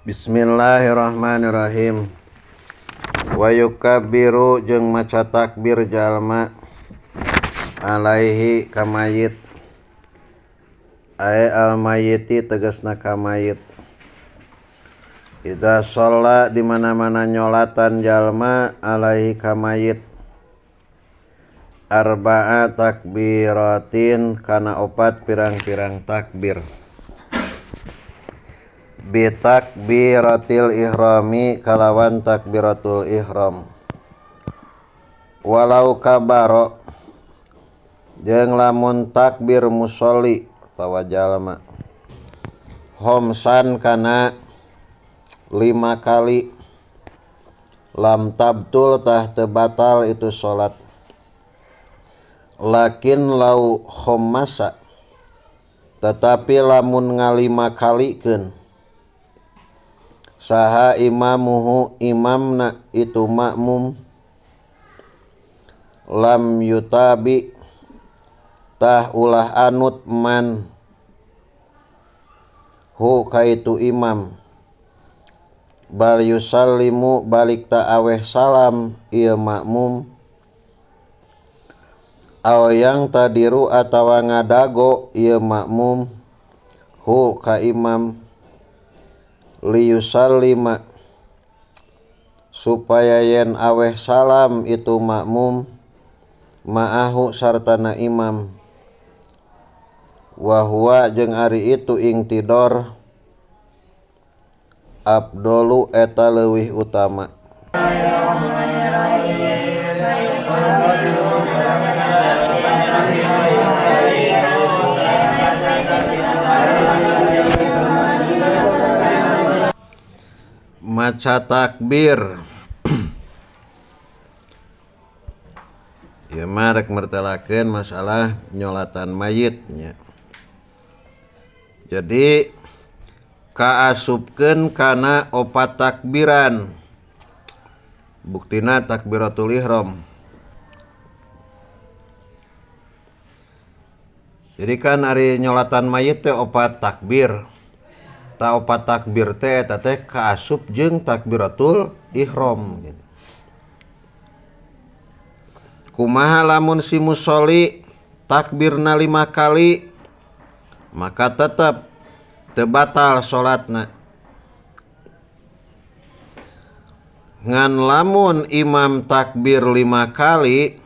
Bismillahirrahmanirrahim. Wa yukabbiru jeung maca takbir jalma alaihi ka mayit. Ae al mayyiti tegasna ka mayit. Idza shalla di mana-mana nyolatan jalma alaihi ka mayit. Arba'a takbiratin kana opat pirang-pirang takbir. Bitakbiratil ihrami kalawan takbiratul ihram. Walau kabaro jeung lamun takbir musolli atawa jalma homsan kana 5 kali lam tabtul tah teu batal itu salat. Lakin lau khommasa tetapi lamun ngalima kalikeun saha imamuhu imamna itu makmum lam yutabi tah ulah anut man hu kaitu imam bal yusallimu balik ta aweh salam ieu makmum aw yang tadiru atawa ngadago ieu makmum hu ka imam liyusallima supaya yen aweh salam itu makmum ma'ahu sartana imam wa huwa jeung ari itu ingtidor abdolu eta leuwih utama. Maca takbir ieu mah rek mertelakeun masalah nyolatan mayit nya. Jadi kaasupkeun kana opat takbiran. Buktina takbiratul ihram. Jadi kan ari nyolatan mayit teh opat takbir. Ta opat takbir teh eta teh kaasup jeung takbiratul ihram gitu. Kumaha lamun si musolli takbirna 5 kali maka tetep teu batal salatna. Ngan lamun imam takbir 5 kali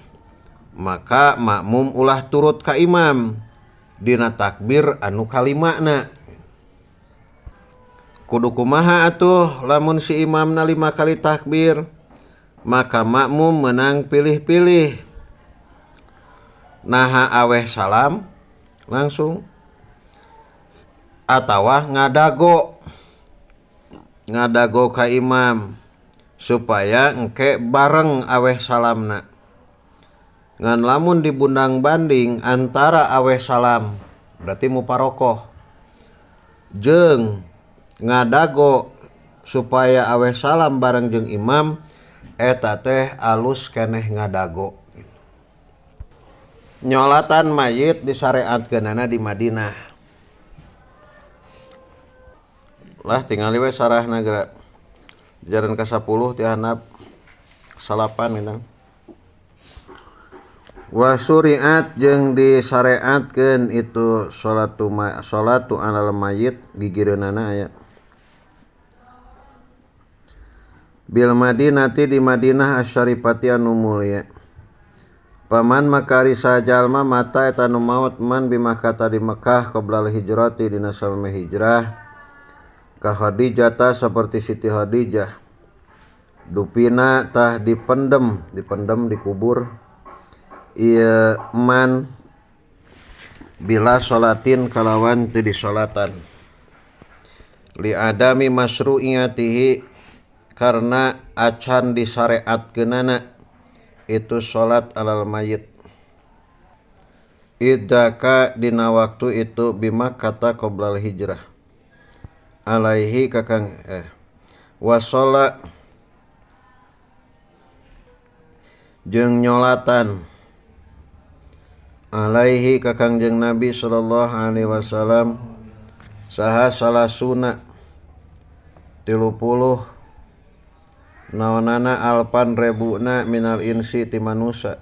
maka makmum ulah turut ka imam dina takbir anu kalimana. Kudu kumaha atuh lamun si imamna 5 kali takbir maka makmum menang pilih-pilih. Naha aweh salam langsung atawa ngadago ka imam supaya engke bareng aweh salamna. Ngan lamun dibundang banding antara aweh salam berarti muparokoh jeung ngadago supaya aweh salam bareng jeung imam eta teh alus keneh ngadago. Nyolatan mayit disyariatkeunana di Madinah. Lah tingali we sarahna geura. Jaran ka 10 ti handap 9 gitu. Wa syuriat jeung disyariatkeun itu salatu alal mayit gigireunana aya. Bil Madinati di Madinah asyarifati anu mulia. Paman makari sajalma mata eta nu maut man bimakata di Mekah qoblal hijrati dina salme hijrah ka Khadijah seperti Siti Khadijah. Dupina tah dipendem dikubur ieu man bila salatin kalawan teu disolatan. Li adami masru'iyatihi karena acan disyariatkeunana itu salat alal mayit. Idzaka dina waktu itu bima kata qoblal hijrah alaihi kakang wasala jeung nyolatan alaihi kakang jeung Nabi sallallahu alaihi wasallam saha salasuna 30 naonana alpan rebuna minal insi ti manusa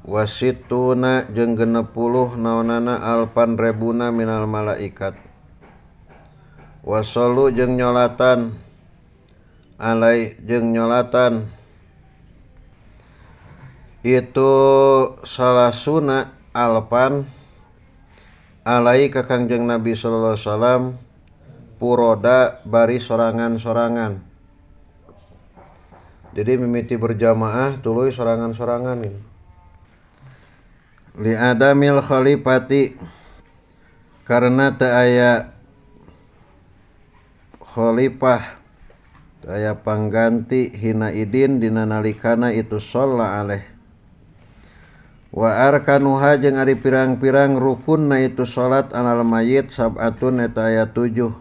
wasituna jeung 60 naonana alpan rebuna minal malaikat wasallu jeung nyolatan alai jeung nyolatan itu salasuna alpan alai ka Kangjeng Nabi sallallahu alaihi wasallam puroda bari sorangan-sorangan. Jadi mimiti berjamaah tuluy sorangan-sorangan ini. Li adamil khalifati karena teu aya khalifah teu aya pangganti hina idin dina nalikana itu shalla alaih. Wa arkanuha jeung ari pirang-pirang rukunna itu salat alal mayit sab'atun eta aya 7.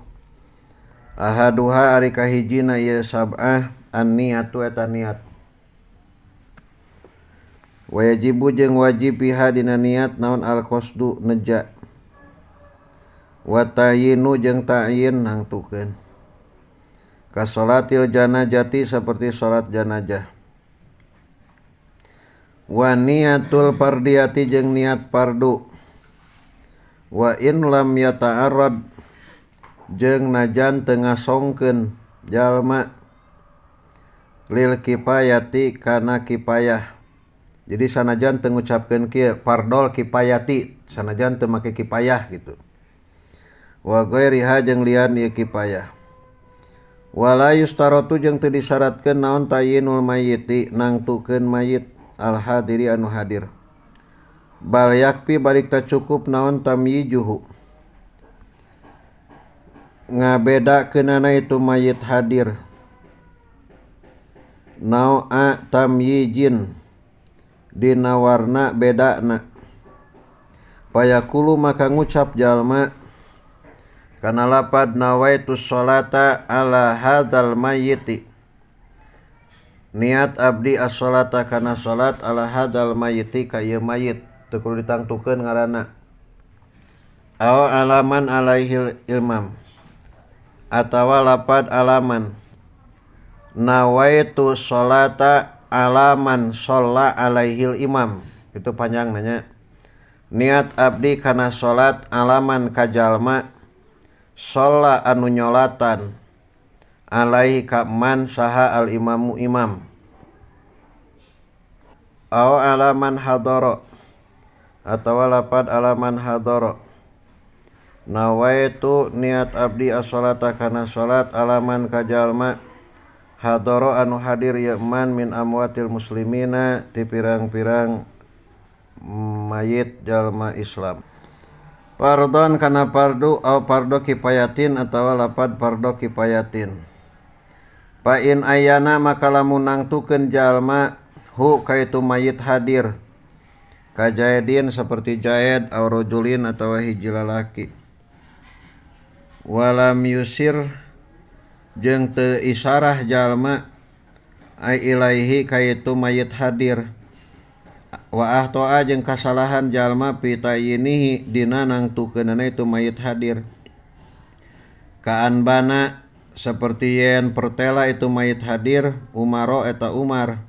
Ahaduha ari kahijina ieu sab'ah an-niyatu eta niat. Wajibu jeung wajib biha dina niat naon al-qasdu neja. Wa ta'yinu jeung ta'yin nangtukeun. Ka salatil janazati seperti salat janazah. Wa niatul fardiyati jeung niat fardu. Wa in lam yata'arrad jeung najan teu ngasongkeun jalma lil kifayati kana kifayah. Jadi sanajan teu ngucapkeun kieu fardol kifayati, sanajan teu make kifayah gitu. Wa ghairiha jeung lian ieu kifayah. Wala yustaratu jeung teu disyaratkeun naon tayinul mayyiti nangtukeun mayit al hadiri anu hadir. Bal yakfi balik ta cukup naon tamyijuhu ngabedakeunana itu mayit hadir. Naoa tamyijin dina warna bedana. Payaqulu maka ngucap jalma kana lapad nawaitu sholata ala hadzal mayyiti. Niat abdi as-sholata kana salat ala hadzal mayyiti ka ieu mayit teu kudu ditangtukeun ngaranna. Aw alaman alaihil ilmam atawa lapad alaman nawaitu sholata alaman sholla alaihil imam. Itu panjang nanya. Niat abdi kana salat alaman ka jalma sholla anu nyolatan alaihi ka man saha al imamu imam. Aw alaman hadara atawa lapad alaman hadara nawaitu niat abdi as-sholata kana salat alaman ka jalma hadara anu hadir ieu man min amwatil muslimina ti pirang-pirang mayit jalma Islam. Fardon kana fardu au fardu kifayatin atawa lapad fardu kifayatin. Fa in ayana maka lamun nangtukeun jalma hu ka itu mayit hadir ka jaidin seperti jaid au rajulin atawa hiji lalaki. Walam yusir jeung teu isarah jalma ai ilaihi ka itu mayit hadir. Wa ahtoa jeung kasalahan jalma fi tayinihi dina nangtukeunana itu mayit hadir. Kaan bana seperti yen pertela itu mayit hadir umaro eta Umar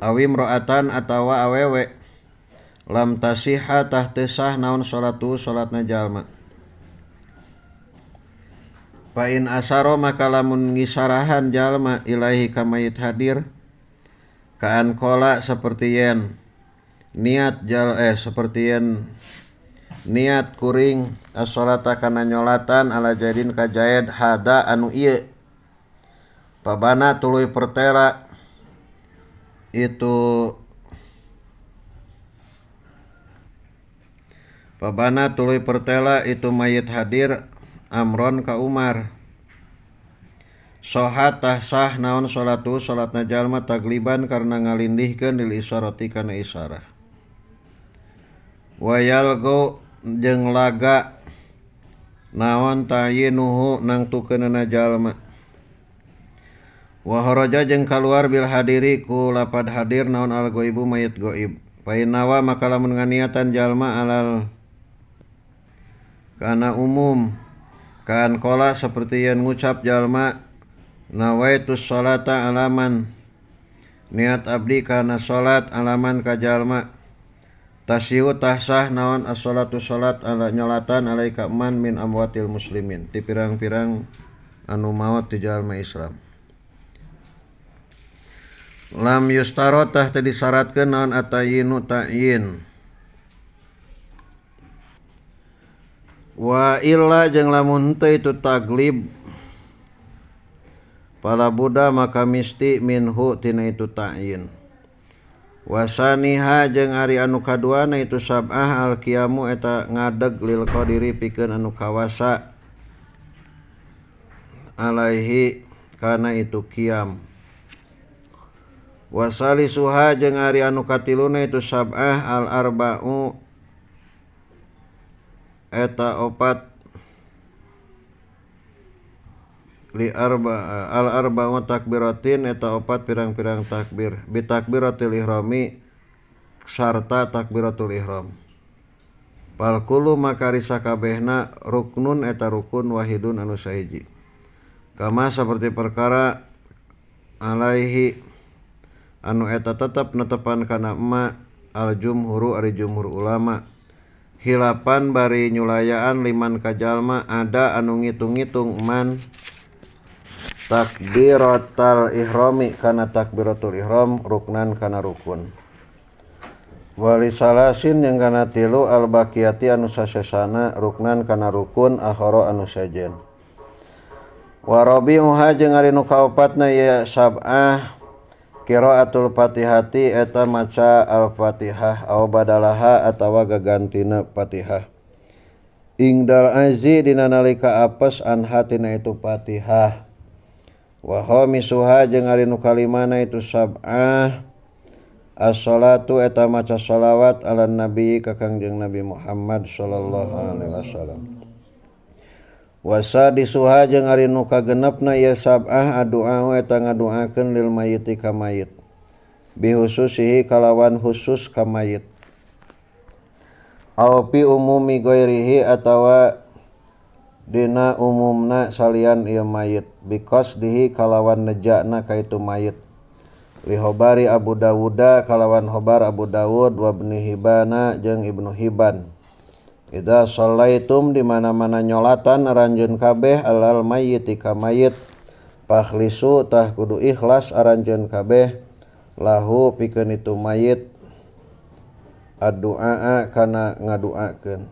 awim ro'atan atawa awewe lam tasiha tah teu sah naon salatu salatna jalma. Fa in asaro maka lamun ngisarahan jalma ilaihi ka mayit hadir kaan kola seperti yen niat jal seperti yen niat kuring as-sholata kana nyolatan ala jadin ka jaid hada anu ieu pabana tuluy pertela itu pabana tuluy pertela itu mayit hadir amron ka Umar. Sohat tah sah naon sholatu salatna jalma tagliban karena ngalindihkeun lil isyarati kana isyarah. Wayalgo jeung laga naon tayinuhu nangtukeunana jalma. Wa haraja jeung kaluar bil hadiri ku lapad hadir naon al ghaibu mayit ghaib. Fa inawa maka lamun nganiatan jalma alal kana umum Kaan qala saperti yen ngucap jalma nawaitu sholata alaman niat abdi kana salat alaman ka jalma tasihu tahsah naon as-sholatu salat ala nyolatan alaika man min amwatil muslimin ti pirang-pirang anu maot ti jalma Islam. Lam yustarot tah teu disyaratkeun naon atayinu ta'yin. Wa illa jeung lamun teu itu taglib pala buddha maka misti minhu tina itu ta'yin. Wasaniha jeung ari anu kaduana itu sab'ah al-qiyamu eta ngadeg lil qadiri pikeun anu kawasa alaihi kana itu qiyam. Wasalisuha jeung ari anu katiluna itu sab'ah al-arba'u eta opat li arba al arba'u takbiratin eta opat pirang-pirang takbir bi takbiratil ihrami sarta takbiratul ihram. Fal kullu maka ari sakabehna ruknun eta rukun wahidun anu sahiji. Kama saperti perkara alaihi anu eta tetep netepan kana emma al jumhuru ari jumhur ulama hilapan bari nyulayaan liman kajalma ada anu ngitung-ngitung man takbiratal ihrami kana takbiratul ihram ruknan kana rukun. Wali salasin jeung kana tilu al baqiyati anu sasesana ruknan kana rukun akhara anu sejen. Wa rabi'uha jeung ari nu kaopatna ieu sab'ah qiraatul Fatihati eta maca al-Fatihah aw badalaha atawa gagantina Fatihah. Ingdal azi dina nalika apes anha tina itu Fatihah. Wa khamisuha jeung ari nu kalimana itu sab'ah as-salatu eta maca shalawat ala nabi ka Kangjeng Nabi Muhammad sallallahu alaihi wasallam. Wa sadisuha jeung ari nu kagenepna ieu sab'ah addu'a eta ngaduakeun lil mayyiti ka mayit bihususihi kalawan khusus ka mayit aw fi umumi ghairihi atawa dina umumna salian ieu mayit biqasdihi kalawan nejana ka itu mayit lihobari Abu Dawuda kalawan hobar Abu Dawud wa Ibnu Hibana jeung Ibnu Hibban. Idza shallaitum di mana-mana nyolatan aranjeun kabeh alal mayyiti ka mayit pakhlisu tah kudu ikhlas aranjeun kabeh lahu pikeun itu mayit addu'a kana ngaduakeun.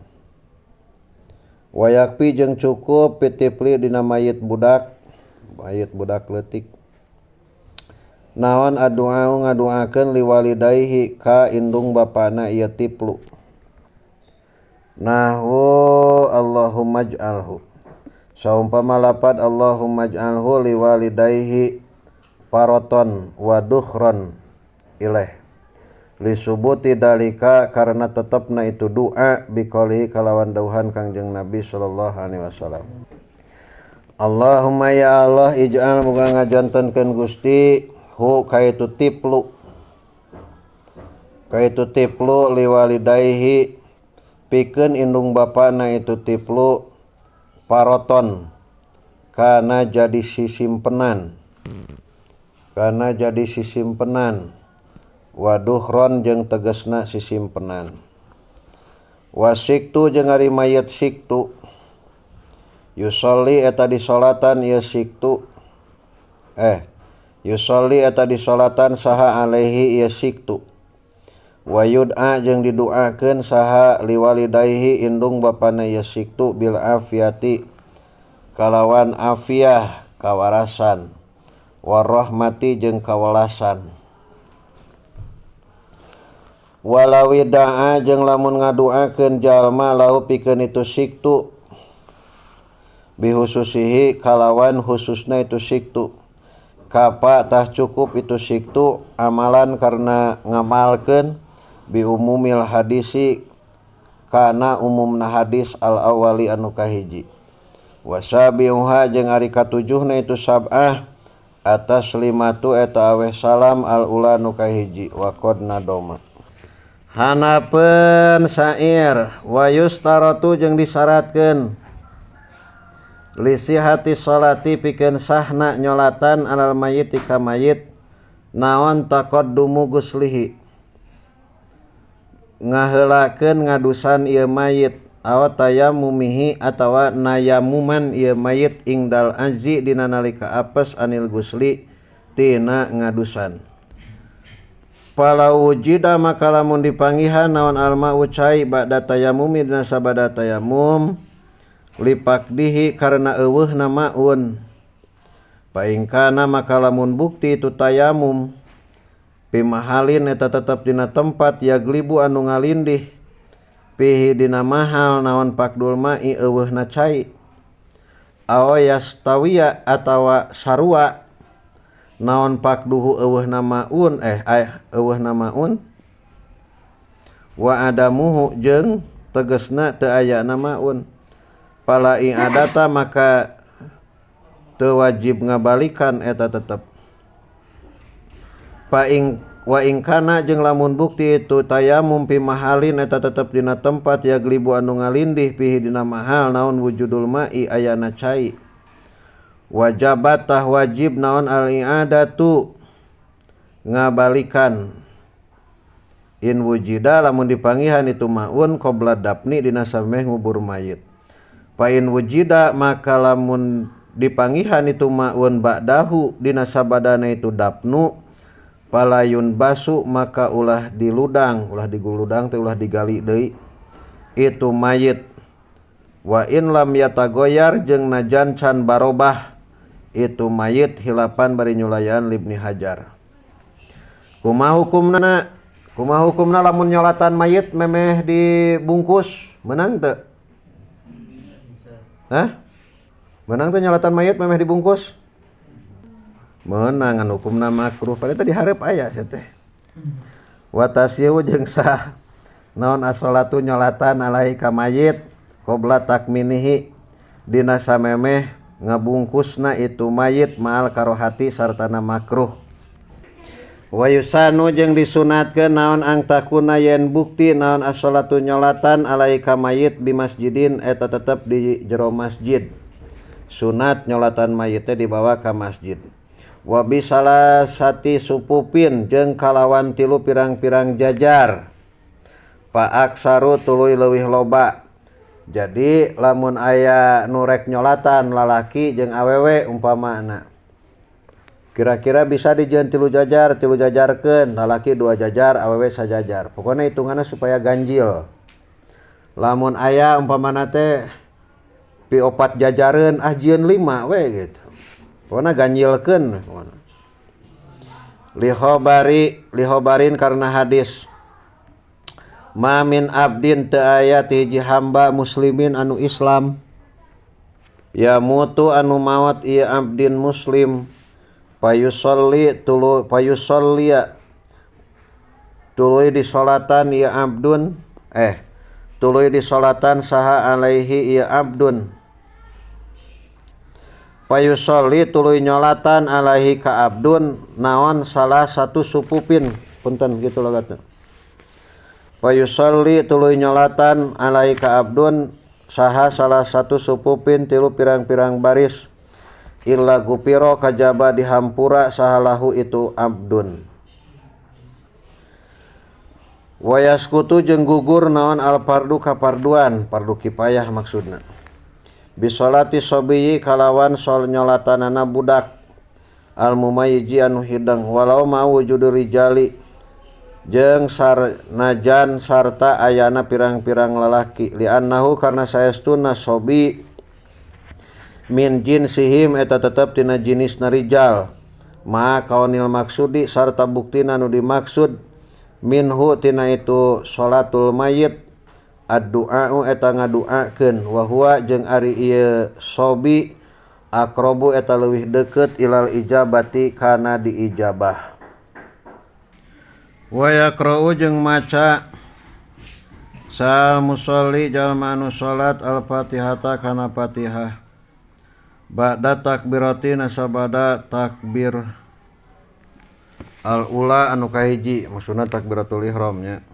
Wayakpi jeung cukup pitipli dina mayit budak leutik naon addu'a ngaduakeun liwalidaihi ka indung bapana ieu tiplu. Nahwu Allahumma ij'alhu saumpama lapad Allahumma ij'alhu liwalidaihi paroton wa dukhron ilaih lisubuti dalika karena tetepna itu doa biqalihi kalawan dauhan Kangjeng Nabi sallallahu alaihi wasallam. Allahumma ya Allah ij'al muga ngajantenkeun Gusti hu kaitu tiplu liwalidaihi pikeun indung bapana itu tiplu paroton kana jadi sisimpenan waduhron jeung tegesna sisimpenan. Wasiktu jeung ari mayit siktu yusolli eta disolatan ieu siktu yusolli eta disolatan saha alaihi ieu siktu wa yud'a jeung diduakeun saha liwalidaihi indung bapana ieu siktu bil afiati kalawan afiah kawarasan warahmati jeung kawelasan. Walawi da'a jeung lamun ngaduakeun jalma lahu pikeun itu siktu bihususihi kalawan khususna itu siktu kapa tah cukup itu siktu amalan karena ngamalkeun bi umumil hadisi kana umumna hadis al awali anu kahiji. Wasabiuha jeung ari katujuhna itu sab'ah atas limatu eta aweh salam al ula nu kahiji wa qad nadoma. Hanapeun sair wa yustaratu jeung disyaratkeun Lisihati sholati pikeun sahna nyolatan alal mayit ka mayit naon taqaddumu guslihi ngaheulakeun ngadusan ieu mayit aw tayammumihi atawa nayamuman ieu mayit ingdal azi dina nalika apes anil gusli tina ngadusan. Falau wujida maka lamun dipanggihan naon alma ucai ba'da tayamumi dina sabada tayamum lipakdihi karena eueuhna maun. Paingkana maka lamun bukti itu tayamum pimahalin eta tetep dina tempat yaglibu anu ngalindih pihi dina mahal naon pakdul ma'i eueuhna cai aw yastawiya atawa sarua naon pakduhu eueuhna maun eueuhna maun wa adamuhu jeung tegesna teu ayana maun. Pala i'adata maka teu wajib ngabalikan eta tetep. Paing wa ingkana jeung lamun bukti itu tayamum pi mahalin eta tetep dina tempat yaglibu anu ngalindih pihi dina mahal naon wujudul ma'i ayana cai. Wajabat tah wajib naon al i'adatu ngabalikan. In wujida lamun dipangihan itu maun qabla dafni dina sameh ngubur mayit. Pain wujida maka lamun dipangihan itu maun ba'dahu dina sabadana itu dafnu palayun basu maka ulah diludang, ulah diguludang teh ulah digali deui itu mayit. Wa in lam yatagoyar jeung najan can barobah itu mayit hilapan bari nyulayan Ibni Hajar. Kumaha hukumna? Kumaha hukumna lamun nyolatan mayit memeh dibungkus menang teu? Hah? Menang teh nyolatan mayit memeh dibungkus? Menang anu hukumna makruh. Padahal teh dihareup aya sia teh. Wa tasyiu jeung sah naon as-sholatu nyolatan alaihi ka mayit qabla takminihi dina samemeh ngabungkusna itu mayit ma'al karohati sartana makruh. Wa yusanu jeung disunatkeun naon ang takuna yen bukti naon as-sholatu nyolatan alaihi ka mayit bi masjidin eta tetep di jero masjid. Sunat nyolatan mayit teh dibawa ka masjid. Wa bi salasati supupin jeung kalawan tilu pirang-pirang jajar. Fa aksaru tuluy leuwih loba. Jadi lamun aya nu rek nyolatan lalaki jeung awewe umpamana kira-kira bisa dijieun tilu jajar, tilu jajarkeun, lalaki dua jajar, awewe sajajar. Pokona hitunganna supaya ganjil. Lamun aya umpamana teh pi opat jajareun, ah jieun 5 we gitu. Pokona ganjilkeun pokona. Lihobari, lihobarin karena hadis. Ma min abdin teu aya ti hiji hamba muslimin anu Islam. Ya mutu anu maot ieu abdin muslim. Payusolli tulu payusolli tuluy disolatan ieu abdun tuluy disolatan saha alaihi ieu abdun. Payusolli tuluy nyolatan alaihi ka abdun naon salah satu supupin punten kitu logatna. Payusolli tuluy nyolatan alaihi ka abdun saha salah satu supupin tilu pirang-pirang baris. Illa gupiro kajaba dihampura sahalahu itu abdun. Wayaskutu jeung gugur naon al fardu kaparduan, fardu kifayah maksudna. Bisolati sobiyi kalawan sol nyolatanana budak al mumayyizi anu hideng walau ma wujudu rijali jeung sarnajan sarta ayana pirang-pirang lalaki li'annahu karna saestuna sobi min jinsihim eta tetep tina jinisna rijal ma kaunil maksudi sarta buktina nu dimaksud minhu tina itu salatul mayit addu'a'u eta ngadu'akeun wa huwa jeung ari ieu sobi aqrabu eta leuwih deukeut ilal ijabati kana diijabah. Wa yaqra'u jeung maca sa musolli jalma anu salat al-Fatihata kana Fatihah ba'da takbirati nasabada takbir al-ula anu kahiji maksudna takbiratul ihram nya.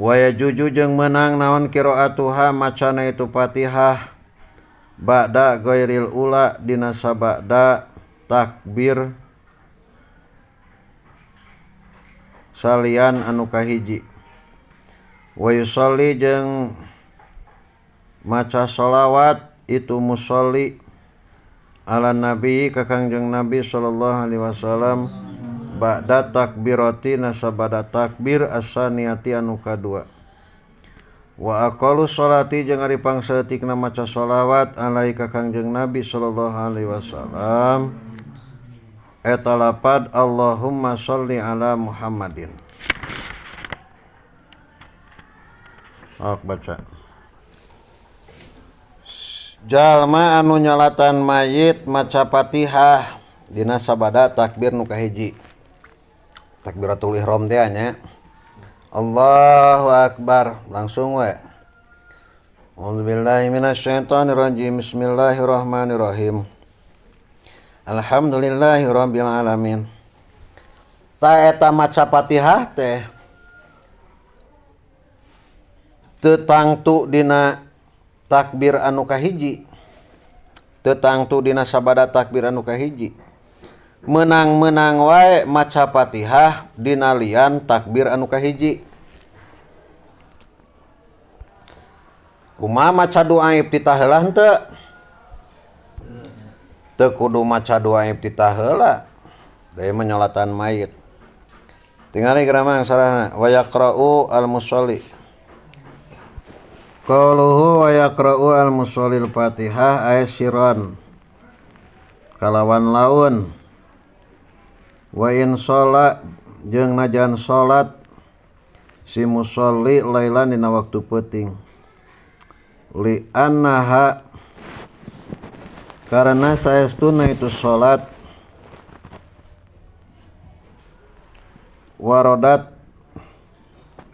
Wa yajuju jeung meunang naon qiraatuha macana itu Fatihah Ba'da ghairil ula dina sabada takbir salian anu kahiji. Wa yusolli jeung maca sholawat itu musolli ala nabi ka Kangjeng Nabi sallallahu alaihi wasallam ba'da takbirati nasabada takbir asaniyati anu kadua. Wa aqallu sholati jeung ari pangsaeutikna maca sholawat alai ka Kangjeng Nabi sallallahu alaihi wasallam eta lapad Allahumma sholli ala Muhammadin. Ok, baca. Jalma anu nyolatan mayit maca Fatihah dina sabada takbir nu kahiji. Takbiratul ihram teh nya. Allahu akbar, langsung we. A'udzubillahi minasyaitonirrajim. Bismillahirrahmanirrahim. Alhamdulillahirabbil alamin. Ta eta maca Fatihah teh teu tangtu dina takbir anu kahiji, teu tangtu dina sabada takbir anu kahiji. Menang-menang wae maca Fatihah dina lian takbir anu kahiji. Kumaha maca doa iftitah heula henteu? Teu kudu maca doa iftitah heula. Deui mah nyolatan mayit. Tingali geramang sarahna wa yaqra'u al-musalli. Qauluhu wa yaqra'u al-musallil Fatihah ay siran kalawan laun. Wa in sholat jeung najan salat si musalli lailan dina waktu peuting. Li annaha karena saestuna itu salat warodat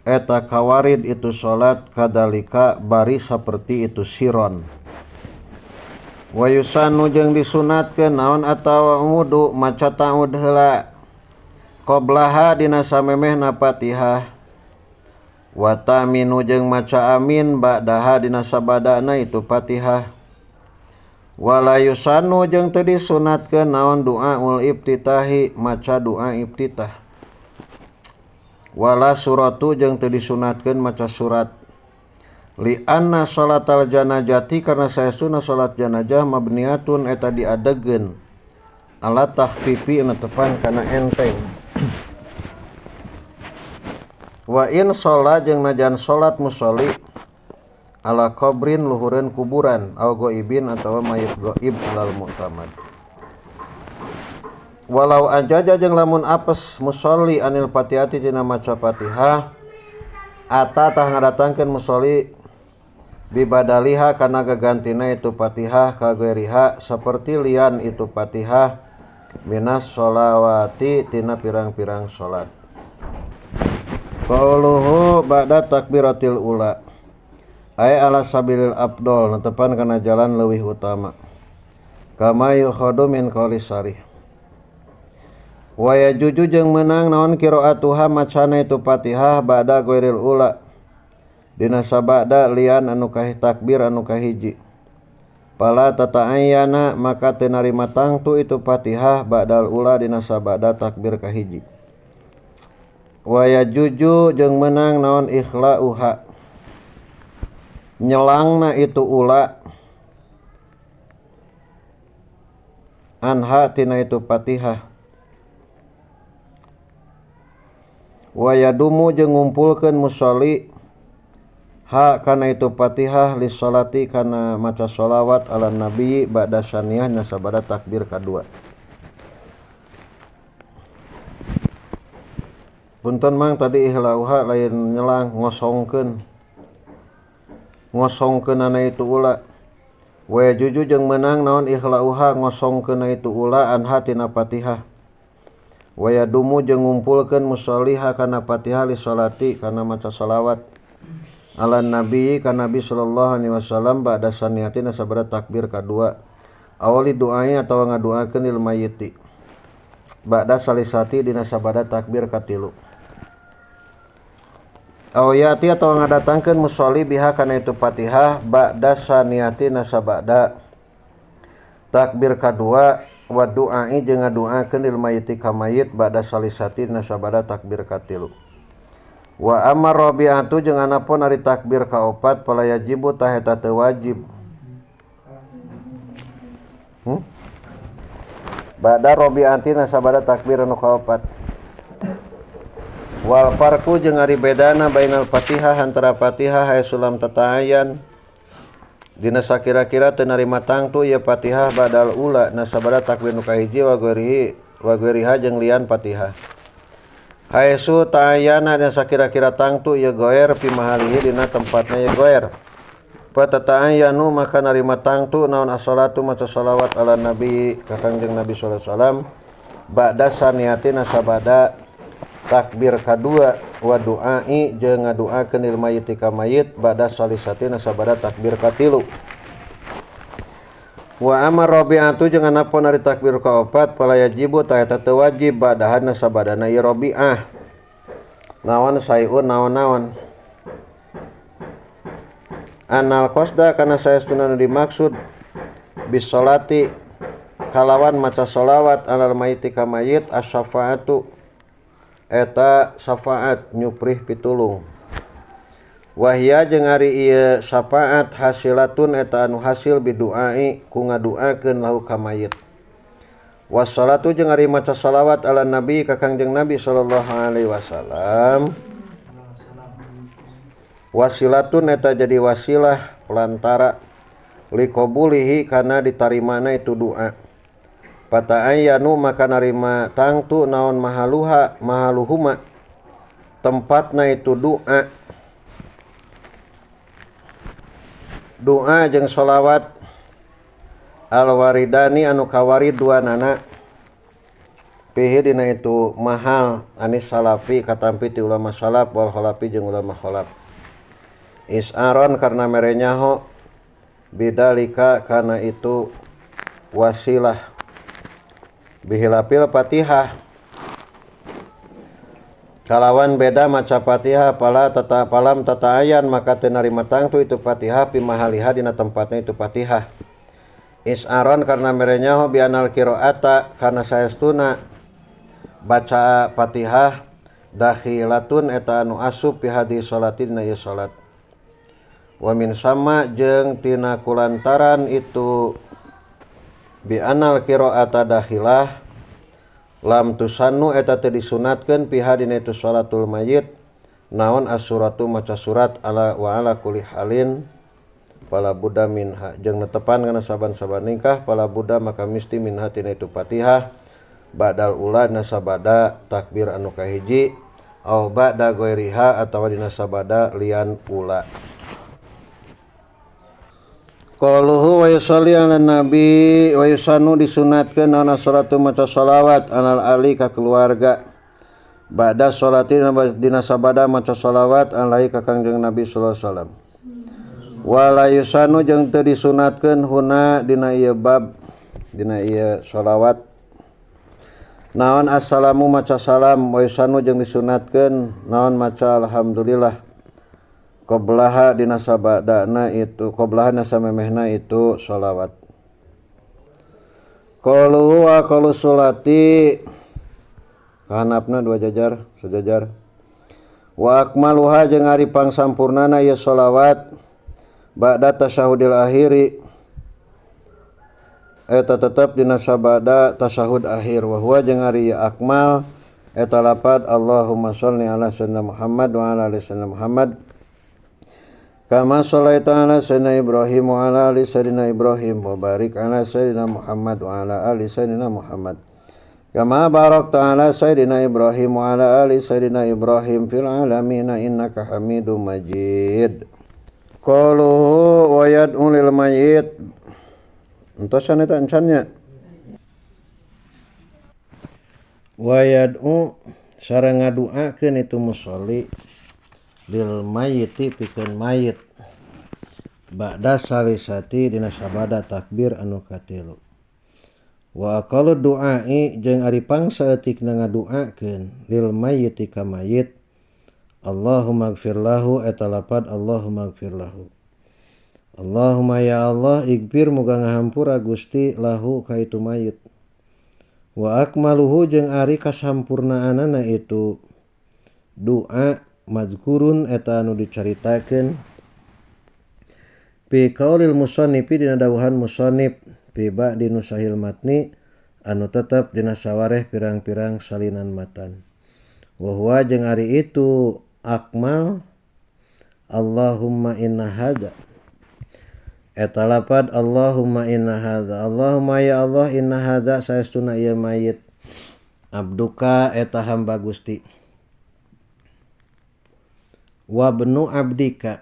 eta kawarid itu salat kadalika bari saperti itu siron. Wa yusanu jeung disunatkeun naon atawa wudu maca ta'ud heula qoblaha dina samemehna Fatihah. Wa ta'minu jeung maca amin ba'daha dina sabadana itu Fatihah. Wala yusanu jeung teu disunatkeun naon doaul iftitahi maca doa iftitah. Wala suratu jeung teu disunatkeun maca surat. Li anna salatal janazati karena saestuna salat janazah mabniatun eta diadegeun ala tahfifi netepan kana enteng. Wa in sholat jeung najan salat musolli ala qabrin luhureun kuburan au ghaibin atawa mayit ghaib alal mu'tamad. Walau ajaja jeung lamun apes musolli anil fatihati dina maca Fatihah ata tah ngadatangkeun musolli bibadaliha kana gagantina itu Fatihah kageriha seperti lian itu Fatihah minas sholawati tina pirang-pirang salat. Qauluhu ba'da takbiratil ula ay ala sabilil afdol netepan kana jalan leuwih utama. Kama yukhadu min qouli sarih. Wa yajuju jeung meunang naon qiraatuha macana itu Fatihah ba'da ghairil ula dina sabada lian anu kahiji takbir anu kahiji. Pala tata'ayyana maka teu narima tangtu itu Fatihah ba'dal ula dina sabada takbir kahiji. Wa yajuju jeung meunang naon ikhlauha nyelangna itu ula anha tina itu Fatihah. Wa yadumu jeung ngumpulkeun musolli ha kana itu Fatihah li sholati kana maca sholawat ala nabi ba'da saniyah nasabada takbir kadua. Punten mang tadi ihlauha lain nyelang ngosongkeun. Ngosongkeunana itu ula. Wa yajuju jeung meunang naon ihlauha ngosongkeunna itu ula anha tina Fatihah. Wa yadumu jeung ngumpulkeun musolliha kana Fatihah li sholati kana maca sholawat ala nabi ka nabi sallallahu alaihi wasallam ba'da saniyatina sabada takbir kadua. Awali doanya atawa ngadoakeun lil mayyiti ba'da salisati dina sabada takbir katilu. Aw yati atawa ngadatangkeun musolli biha kana itu Fatihah ba'da saniyatina sabada Takbir kadua wa du'ai jeung ngaduakeun lil mayiti ka mayit ba'da salisati nasabada takbir katilu. Wa amar rabi'atu jeung anapun ari takbir kaopat fala yajibu tah eta teu wajib. Ba'da rabi'ati nasabada takbir anu kaopat. Wal farqu jeung ari bedana bainal Fatihah antara Fatihah hae sulam tataayan dina sakira-kira teu narima tangtu ieu Fatihah badal ula nasabada takbir nu kahiji wa ghairihi wa ghairiha jeung lian Fatihah. Haesu ta'ayana dina sakira-kira tangtu ieu goer fi mahalihi dina tempatna ieu goer. Patata'ayanu maka narima tangtu naon as-salatu maca salawat ala nabi ka Kangjeng Nabi sallallahu alaihi wasallam ba'da saniati nasabada takbir kadua wa du'ai jeung ngaduakeun lil mayit ka mayit ba'da salisati nasabada takbir katilu. Wa amar rabi'atu jeung anapun ari takbir kaopat fala yajibu ta eta teu wajib ba'dahan nasabadana ieu rabi'ah. Naon saiun naon-naon. Anal qasda kana saestuna nu dimaksud bis salati kalawan maca salawat alal mayit ka mayit asy-syafaatu eta syafaat nyuprih pitulung. Wahya jeung ari ieu syafaat hasilatun eta anu hasil biduai ku ngaduakeun lahu ka mayit. Wassalatu jeung ari maca salawat ala nabi ka Kangjeng Nabi sallallahu alaihi wasallam. Wasilatun eta jadi wasilah pelantara liqabulihi kana ditarimana itu doa. Pata'ayyanu maka narima tangtu naon mahaluha mahaluhuma tempatna itu doa. Doa jeung sholawat alwaridani anu kawarid duanana pihi dina itu mahal anis salafi katampi ti ulama salaf wal khalafi jeung ulama khalaf. Is'aron karena merenyaho bidalika karena itu wasilah bihilapil Fatihah kalawan beda maca Fatihah pala tata palam tataayan maka teu narima tangtu itu Fatihah pi mahaliha dina tempatna itu Fatihah. Is'aron karena merenyaho bianal qiraata karena saestuna baca Fatihah dakhilatun eta anu asup fi hadis salatin na ieu salat. Wa min sama jeung tina kulantaran itu bi anal qiraata dakhilah lam tusannu eta teu disunatkeun piha dina itu salatul mayit naon as-suratu maca surat ala wa ala kulli halin fala budda minha jeung netepan kana saban-saban ningkah fala budda maka misti minha tina itu Fatihah ba'dal ula nasabada takbir anu kahiji au ba'da ghairiha atawa dina sabada lian ula. Qaluhu wa yusalli ala nabi wa yusanu disunatkeun naon salatu maca salawat alal ali ka keluarga ba'da salati dina sabada maca salawat alaihi ka Kangjeng Nabi sallallahu alaihi wasallam. Wa la yusanu jeung teu disunatkeun huna dina ieu bab dina ieu salawat naon assalamu maca salam wa yusanu jeung disunatkeun naon maca alhamdulillah qoblaha dina sabadana itu qoblaha samemehna itu sholawat. Qalu wa qalu salati kahanapna dua jajar sejajar. Wa akmaluha jeung ari pangsampurnana ieu sholawat ba'da tasyahudil akhiri eta tetep dina sabada tasyahud akhir wa huwa jeung ari akmal eta lapad Allahumma sholli ala sayyidina Muhammad wa ala ali sayyidina Muhammad kama sholaita ala sayyidina Ibrahim wa ala ali sayyidina Ibrahim wa barik ala sayyidina Muhammad wa ala ali sayyidina Muhammad kama barakta ala sayyidina Ibrahim wa ala ali sayyidina Ibrahim fil alamin innaka Hamidum Majid. Qalu wa yad'u lil mayyit entosan eta encannya wa yad'u sareng ngaduakeun itu musolli lil mayyiti pikeun mayit ba'da salisati dina sabada takbir anu katilu. Wa aqallu du'ai jeung ari pangsaeutikna ngaduakeun lil mayyiti ka mayit Allahumma gfir lahu eta lapad Allahumma gfir lahu. Allahumma ya Allah igfir muga ngahampura Gusti lahu ka itu mayit. Wa akmaluhu jeung ari kasampurnaanana itu doa mazkurun eta anu dicaritakeun fi qaulil musannifi dina dawuhan musannif fi ba'di nusahil matni anu tetep dina sawareh pirang-pirang salinan matan. Wa huwa jeung ari itu akmal Allahumma inna hadza eta lapad Allahumma inna hadza Allahumma ya Allah inna hadza saestuna ieu mayit abduka eta hamba Gusti wabnu abdika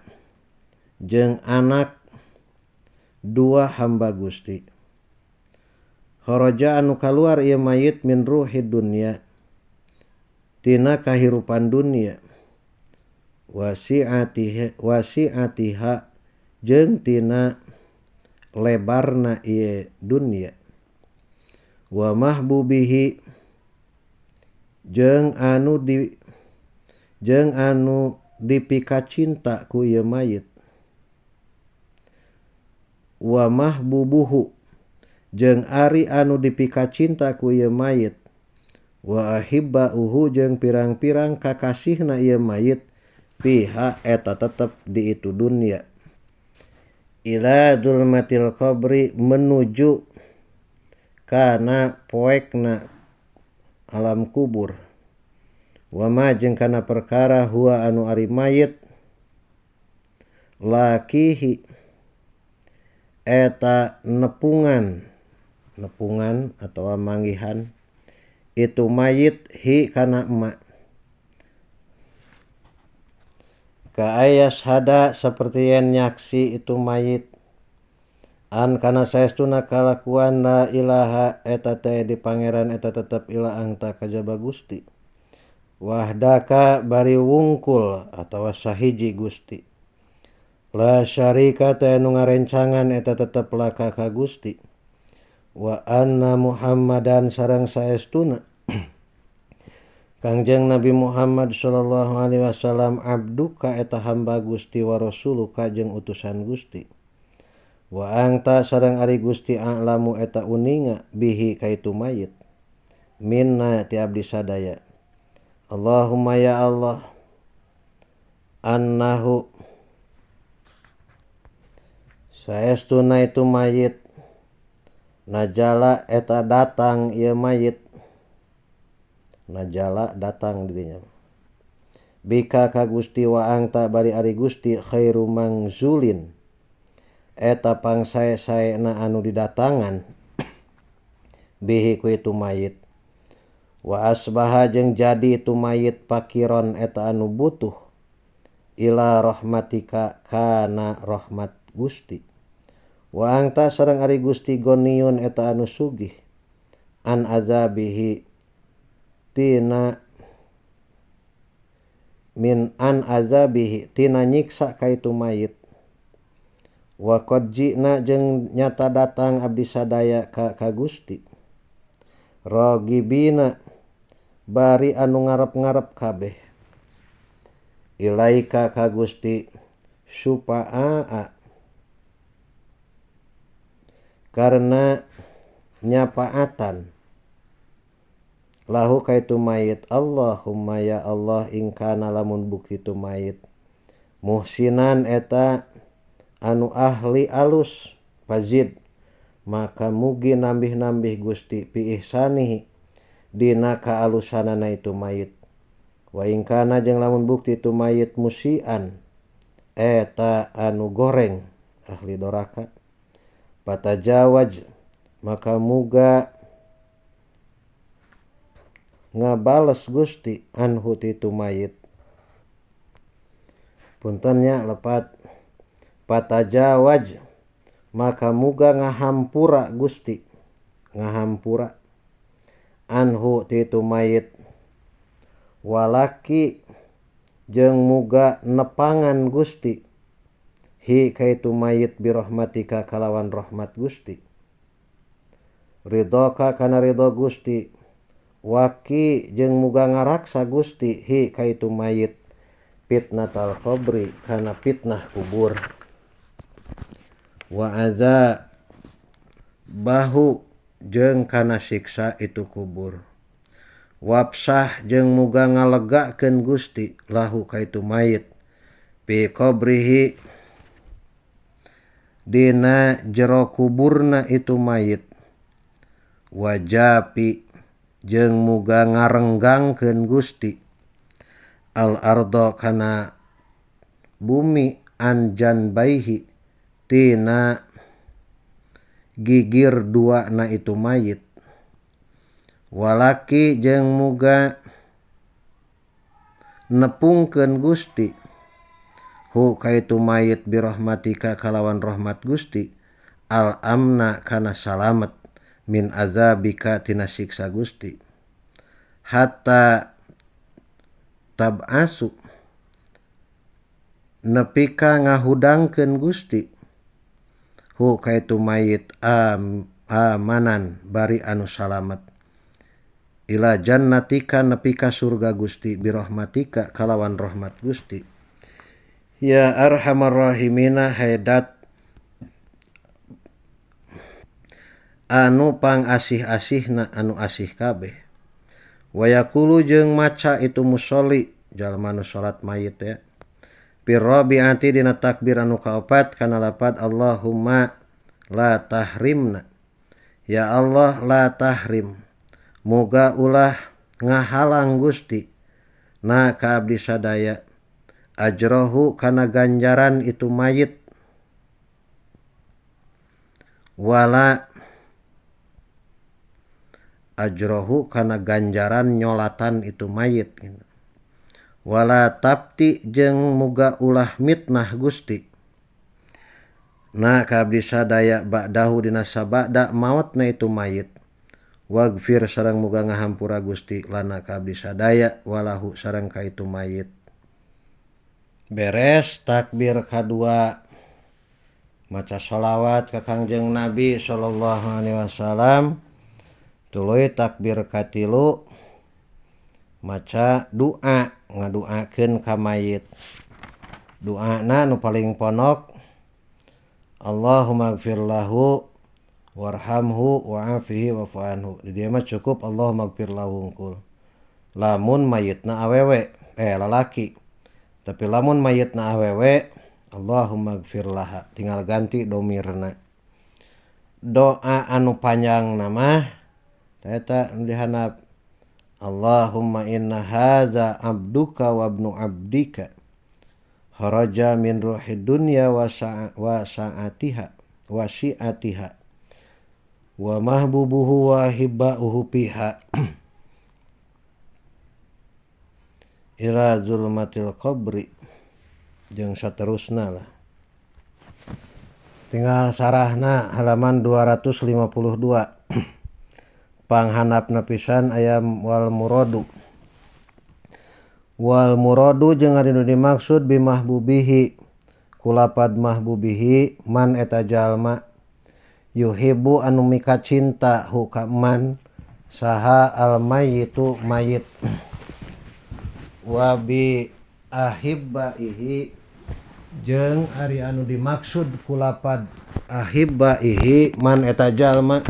jeung anak dua hamba Gusti kharaja anu kaluar ieu mayit min ruhid dunya tina kahirupan dunya wasi'atiha wasi'atiha jeung tina lebarna ieu dunya wa mahbubihi jeung anu dipikacinta ku ieu mayit wa mahbubuhu jeung ari anu dipikacinta ku ieu mayit wa ahibbauhu jeung pirang-pirang kakasihna ieu mayit piha eta tetep di itu dunya ila dzulmatil qabri menuju kana poekna alam kubur wa ma jeung kana perkara huwa anu ari mayit lakihi eta nepungan nepungan atawa manggihan itu mayit hi kana emak kaayas hada seperti yen nyaksi itu mayit an kana saestuna kalakuan la ilaha eta teh di pangeran eta tetep ila angta kajaba Gusti wahdaka bari wungkul atawa sahiji Gusti la syarika teh nu ngarencangan eta tetep laka ka Gusti wa anna Muhammadan sareng saestuna Kangjeng Nabi Muhammad sallallahu alaihi wasallam abduka eta hamba Gusti wa rasuluka jeung utusan Gusti wa angta sareng ari Gusti a'lamu eta uninga bihi ka itu mayit minna ti abdi sadaya Allahumma ya Allah annahu saestuna itu mayit najala eta datang ieu mayit najala datang dirinya bika ka Gusti wa angta bari ari Gusti khairu mangzulin eta pangsae-saena anu didatangan bihi ku itu mayit wa asbaha jeung jadi itu mayit pakiron eta anu butuh ila rahmatika kana rahmat Gusti wa angta sareng ari Gusti goniun eta anu sugih an azabihi tina min an azabihi tina nyiksa ka itu mayit wa qad ji'na jeung nyata datang abdi sadaya ka Gusti ragibina bari anu ngarep-ngarep kabeh ilaika ka Gusti supaa karena nyapaatan lahu ka itu mayit Allahumma ya Allah ingkana lamun bukti itu mayit muhsinan eta anu ahli alus fazid maka mugi nambih-nambih Gusti fi ihsanihi dina kaalusanana itu mayit wa ingkana jeung lamun bukti itu mayit musian eta anu goreng ahli doraka patajawaj maka muga ngabales Gusti anhu ti itu mayit puntennya lepat patajawaj maka muga ngahampura Gusti ngahampura anhu ti itu mayit walaki jeung muga nepangan Gusti hi ka itu mayit birahmatika kalawan rahmat Gusti ridhoka kana ridho Gusti waki jeung muga ngaraksa Gusti hi ka itu mayit fitnatal qabri kana fitnah kubur. Wa aza bahu jeung kana siksa itu kubur. Wapsah jeung muga ngalegakeun Gusti lahu ka itu mayit fi qabrihi dina jero kuburna itu mayit. Wajapi jeung muga ngarenggangkeun Gusti al ardo kana bumi anjan baihi tina gigir dua na itu mayit. Walaki jeung muga nepungkeun Gusti hu ka itu mayit birahmatika kalawan rahmat Gusti al amna kana salamet min azabika tina siksa Gusti. Hatta tab'asu nepi ka ngahudangkeun Gusti hu ka itu mayit amanan bari anu salamet ila jannatika nepi ka surga Gusti birahmatika kalawan rahmat Gusti. Ya arhamar rahimina haidat anu pangasih-asihna anu asih kabeh. Wayaqulu jeung maca itu musolli jalma nu salat mayit ya. Firrabi'ati dina takbir anu kaopat kana lapad Allahumma la tahrimna. Ya Allah la tahrim. Muga ulah ngahalang Gusti na ka abdi sadaya ajrohu kana ganjaran itu mayit wala ajrohu kana ganjaran nyolatan itu mayit wala tapti jeung muga ulah mitnah Gusti na ka abdi sadaya ba'dahu dina sabada maotna itu mayit. Wagfir sareng muga ngahampura Gusti lana ka abdi sadaya walahu sareng ka itu mayit. Beres takbir kadua maca sholawat ka Kangjeng Nabi sallallahu alaihi wasallam. Tuluy takbir katilu maca doa ngadoakeun ka mayit. Doana nu paling ponok Allahumma gfir lahu warhamhu wa'afihi wa'fu anhu. Di dieu mah cukup Allahumma gfir lahu hungkul. Lamun mayitna awewe lalaki. Tapi lamun mayitna awewe Allahumma gfir laha, tinggal ganti domirna. Doa anu panjang nama eta nu dihandap Allahumma inna hadza abduka wa ibnu abdika kharaja min ruhid dunya wa sa'atiha wa si'atiha wa mahbubuhu wa hibba'uhu fiha ila zulmatil qabri jeung saterusna lah. Tinggal sarahna halaman 252. Panghandapna pisan aya wal muradu. Wal muradu jeung ari nu dimaksud bimahbubihi kulapad mahbubihi man eta jalma yuhibbu anu mika cinta hu ka man saha al mayyitu mayit wa bi ahibbaihi jeung ari anu dimaksud kulapad ahibbaihi man eta jalma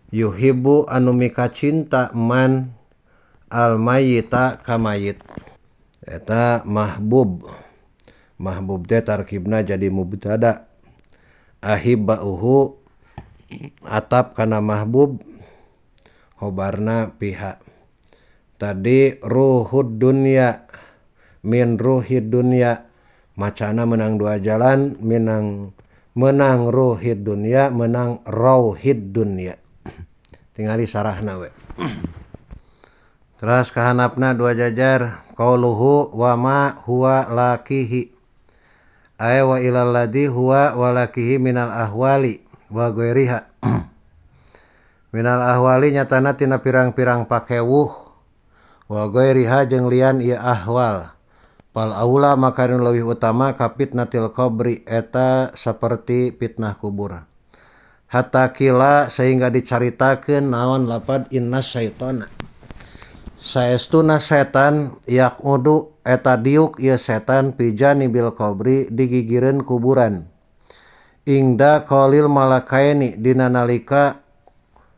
yuhibbu anu mika cinta man al mayyita ka mayit. Eta mahbub. Mahbub teh tarkibna jadi mubtada. Ahibbauhu atap kana mahbub khobarna pihak. Tadi ruhud dunya min ruhid dunya macana menang dua jalan, menang ruhid dunya, menang rauhid dunya. Tingali sarahna we. Terus kahanapna dua jajar qauluhu wa ma huwa lakihi ay wa ilal ladzi huwa walakihi minal ahwali wa ghairiha. Minal ahwali nyatana tina pirang-pirang pakewuh wa ghairiha jeung lian ieu ahwal. Fal aula maka nu leuwih utama ka fitnatil qabri eta saperti fitnah kubur. Hatta kila sehingga dicaritakeun naon lapad innas syaitana. Saestuna setan yaqudu eta diuk ieu setan pijani bil qabri digigireun kuburan. Ingda qalil malakaini dina nalika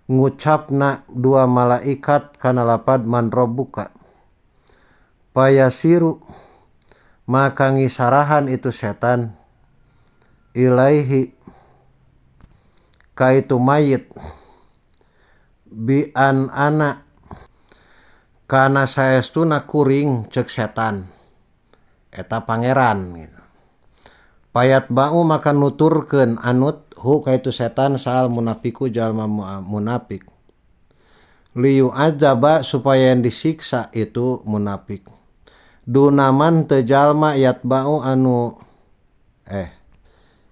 ngucapna dua malaikat kana lapad man rabbuka. Payasiru maka ngisarahan itu setan ilaihi ka itu mayit bi an ana kana saestuna kuring cek setan eta pangeran gitu. Payat ba'u maka nuturkeun anut hu ka itu setan saal munafiku jalma munafik liyu azaba supaya yang disiksa itu munafik dunaman teu jalma yatba'u anu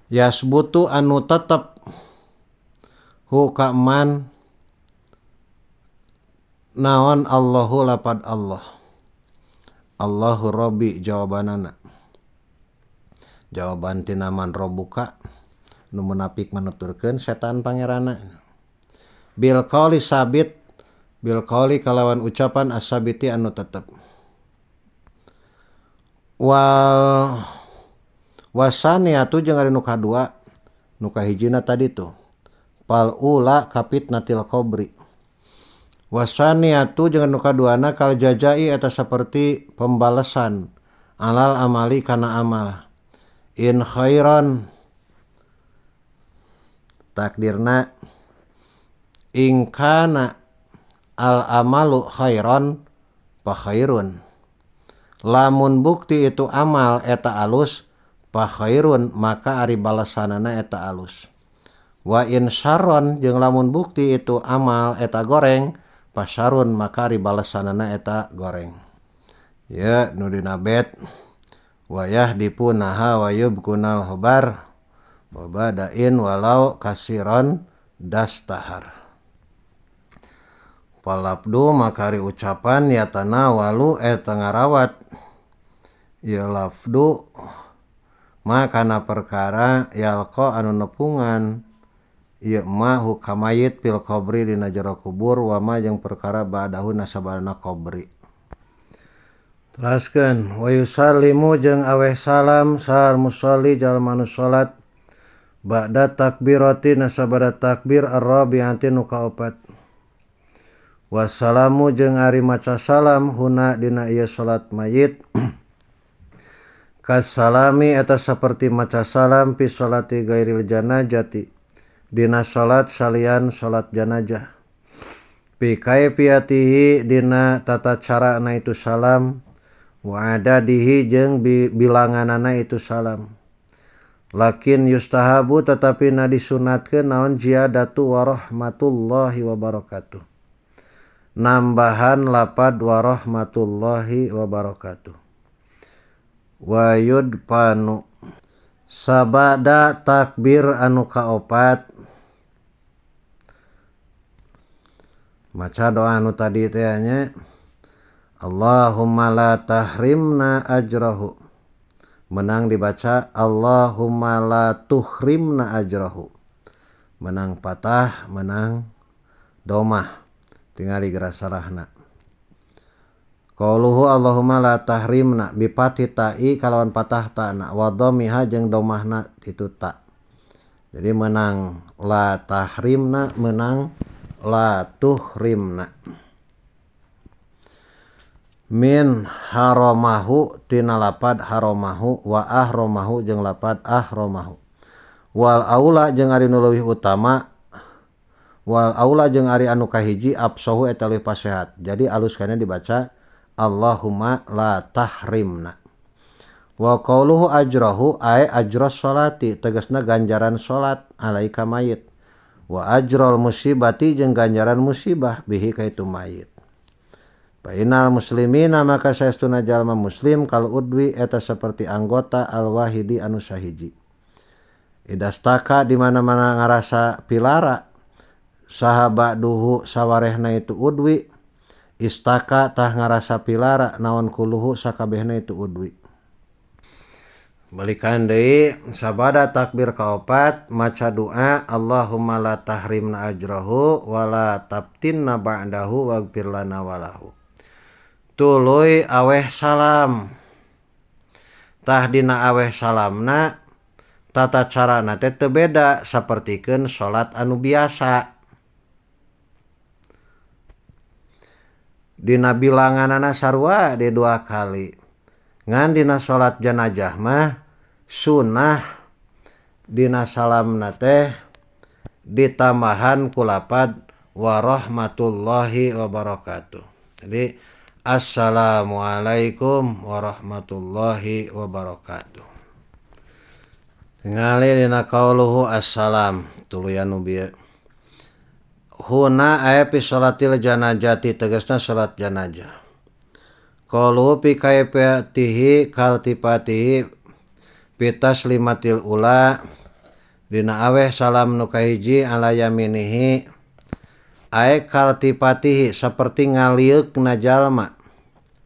yasbutu anu tetep hu ka man naon Allahu lapad Allah Allahu Rabbi jawabanana jawaban tina man rabbuka nu munafik manuturkeun setan pangeranna bil qauli sabit bil qauli kalawan ucapan as-sabiti anu tetep wal wasaniatu jeung ari nu kadua nu kahijina tadi tuh fal ula kapitnatil qabri wasaniatu jeung nu kaduana kal jajai eta saperti pembalasan alal amali kana amal in khairan takdirna in kana al amalu khairan fa khairun lamun bukti itu amal eta alus fa khairun maka ari balasanana eta alus wa in syarron jeung lamun bukti itu amal eta goreng pasarun maka ari balasanana eta goreng ya nu dina bet wayah dipunaha wa yubkunal khobar wabadain walau kasiron dastahar palabdu maka ari ucapan yatana walu eta ngarawat ya lafdu makana perkara yalqa anu nepungan ieu ma hukamayit fil qabri dina jero kubur wa ma jeung perkara ba'dahu nasabana qabri. Teraskeun wa yusallimu jeung aweh salam sal musalli jalma nu salat ba'da takbirati nasabada takbir ar-rabi'ati nu kaopat. Wassalamu jeung ari maca salam huna dina ieu salat mayit kasalami eta saperti maca salam fi salati ghairil janazati dina salat salian salat janazah fi kaifiyatihi dina tata carana itu salam wa adadihi jeung bilanganana itu salam lakin yustahabu tetapi na disunatkeun naon ziyadatu wa rahmatullahi wa barakatuh nambahan lapad wa rahmatullahi wa barakatuh wa yudfanu sabada takbir anu kaopat maca doa anu tadi teh nya Allahumma la tahrimna ajrahu menang dibaca Allahumma la tuhrimna ajrahu menang patah menang domah tingali geura sarahna qauluhu Allahumma la tahrimna bi fathi ta'i kalawan patah ta'na wa dhammiha jeung domahna itu ta. Jadi menang la tahrimna menang la tuhrimna min haramahu tina lapad haramahu wa ahromahu jeung lapad ahromahu wal aula jeung ari nu leuwih utama wal aula jeung ari anu kahiji absahu eta leuwih pasehat. Jadi alus kana dibaca Allahumma la tahrimna wa qauluhu ajrahu ay ajras salati tegasna ganjaran salat alaika mayit wa ajral musibati jeung ganjaran musibah bihi ka itu mayit. Fa innal muslimina maka saestuna jalma muslim kal udwi eta seperti anggota al wahidi anu sahiji idastaka di mana-mana ngarasa pilara saha ba'duhu sawarehna itu udwi istaka tah ngarasa pilara naon kuluhu sakabehna itu udwi. Balikan deui sabada takbir kaopat maca doa Allahumma la tahrimna ajrahu wa la tabtinna ba'dahu waghfir lana walahu. Tuluy aweh salam. Tah dina aweh salamna Tata carana teh teu beda sapertikeun salat anu biasa. Dina bilanganana sarua di dua kali. Ngan dina salat janajah mah sunah dina salamna teh ditambahan ku lapad warahmatullahi wabarakatuh. Jadi assalamualaikum warahmatullahi wabarakatuh. Tingali dina qauluhu assalam tuluyan nu bieu. Huna aya fi salatil janazati tegasna salat janazah. Qauluhu fi kaifiyatihi kaltifatihi fi taslimatil ula dina aweh salam nu kahiji ala yaminihi ae kaltifatihi saperti ngalieukna jalma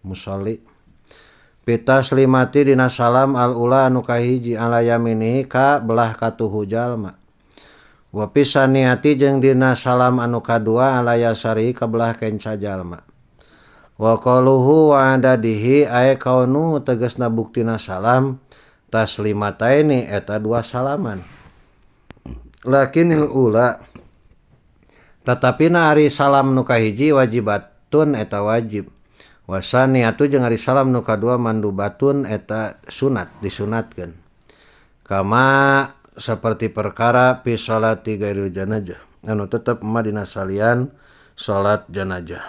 musolli fi taslimati dina salam al ula anu kahiji ala yaminihi ka belah katuhu jalma. Wa fi saniati jeung dina salam anu kadua ala yasari ka belah kenca jalma. Wa qaluhu wa adadihi ae kaunu tegasna buktina salam taslimataini eta dua salaman. Lakinil ula tatapina ari salam nu kahiji wajibatun eta wajib. Wa saniatu jeung ari salam nu kadua mandubatun eta sunat disunatkeun. Kama seperti perkara fi salati ghairil janazah anu tetep mah dina salian salat janazah.